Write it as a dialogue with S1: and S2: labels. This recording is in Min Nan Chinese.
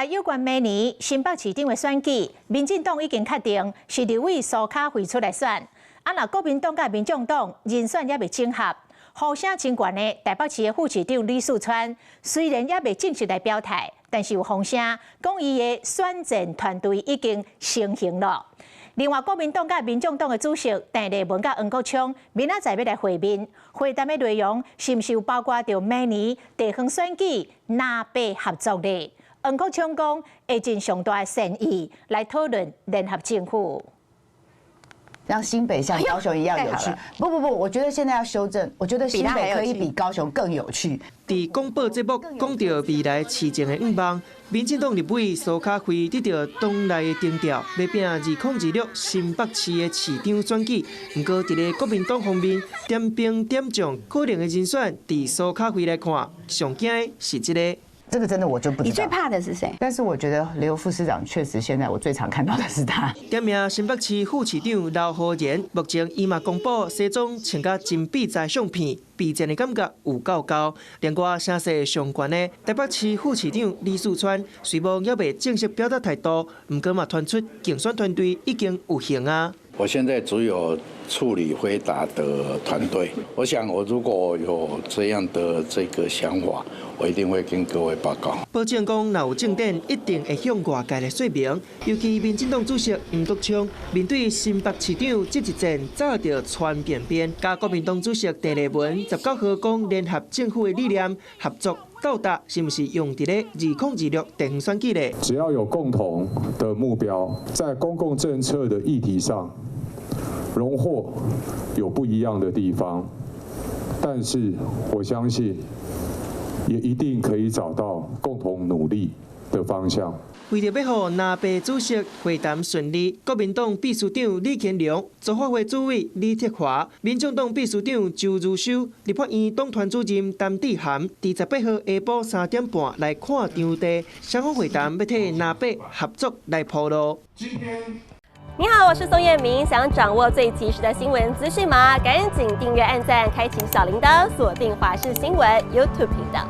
S1: 來有關明年新北市長的選舉，民進黨已經確定是立委蘇卡慧出來選。啊，若國民黨佮民眾黨人選猶未整合，呼聲真懸的台北市的副市長李四川，雖然猶未正式來表態，但是有風聲講伊的選戰團隊已經成型了。另外，國民黨佮民眾黨的主席鄭麗文佮黃國昌，明仔載欲來會面，會談的內容是毋是有包括著明年地方選舉藍白合作呢？黃國昌講會盡上大的善意來討論聯合政府。
S2: 讓新北像高雄一樣有趣。不不不，我覺得現在要修正，我覺得新北可以比高雄更有趣。
S3: 佇廣播節目講著未來市政的願望，民進黨立委蘇卡慧得著黨內的定調，欲拚2026新北市的市長選舉。毋過，佇咧國民黨方面，點兵點將可能的人選，佇蘇卡慧來看，上驚的是這个。
S2: 這個真的我就不知道。
S4: 你最怕的是誰？
S2: 但是我覺得劉副市長確實，現在我最常看到的是他。
S3: 點名新北市副市長劉浩然，目前伊嘛公布西裝穿甲真比在相片，備戰的感覺有夠高。另外，聲勢上懸的台北市副市長李四川，雖無猶未正式表達態度，毋過嘛傳出競選團隊已經有形啊。
S5: 我現在只有處理回答的團隊。我想，我如果有這樣的這個想法，我一定會跟各位報告。
S3: 保證講，若有政變，一定會向外界來說明。尤其民進黨主席黃國昌面對新北市長這一戰，早就傳便便。佮國民黨主席鄭麗文19號講聯合政府的理念合作到達，是毋是用佇咧2026地方選舉咧？
S6: 只要有共同的目標，在公共政策的議題上，榮獲有不一樣的地方，但是我相信，也一定可以找到共同努力的方向。
S3: 為著欲予藍白主席會談順利，國民黨秘書長李乾龍、組發會主委李鐵華、民眾黨秘書長周如修、立法院黨團主任陳志涵，佇18號下晡3點半來看場地，雙方會談欲替藍白合作來鋪路。
S7: 你好，我是宋燕明，想掌握最及時的新聞資訊嗎？趕緊訂閱、按讚、開啟小鈴鐺，鎖定華視新聞 YouTube 頻道。